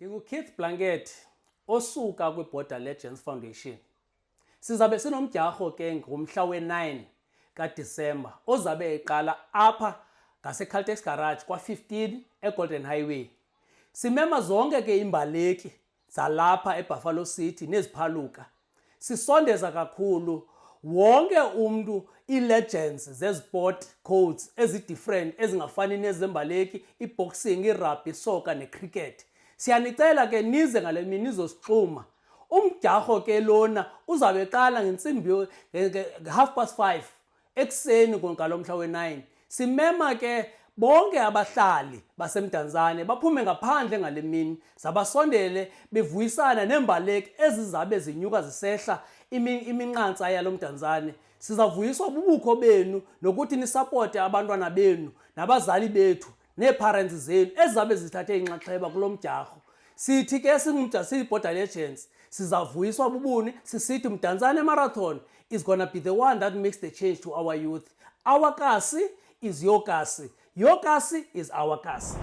NdinguKeith Blanket osuka kwiBorder Legends Foundation. Sizabe sinomdyarho ke ngomhla we-9 kaDisemba ozabe eqala apha ngaseCaltex Garage kwa-15 eGolden Highway. Simema zonke ke iimbaleki zalapha eBuffalo City neziphaluka. Sisondeza kakhulu wonke umntu ii-legends zeziport codes ezi-different ezingafani nezembaleki, i-boxing, i-rugby, isoka necricket. Siyanicela ke nize ngale mini nizosixhuma. Umdyarho ke lona uzabe qala ngentsimbi nge-5:30 ekuseni ngalo mhla we-9. Simema ke bonke abahlali baseMdantsane baphume ngaphandle ngale mini, zabasondele bevuyisana neembaleki ezizabe zinyuka zisehla iminqantsa yalo Mdantsane. Sizavuyiswa bubukho benu nokuthi nisapote abantwana benu nabazali bethu nee-parents zenu ezizabe zithathe inxaxheba kulo mdyarho. Sithi ke singumja siyi-Border Legends sizavuyiswa bubuni sisithi Mdantsane Marathon is gonna be the one that makes the change to our youth. Our kasi is your kasi. Your kasi is our kasi.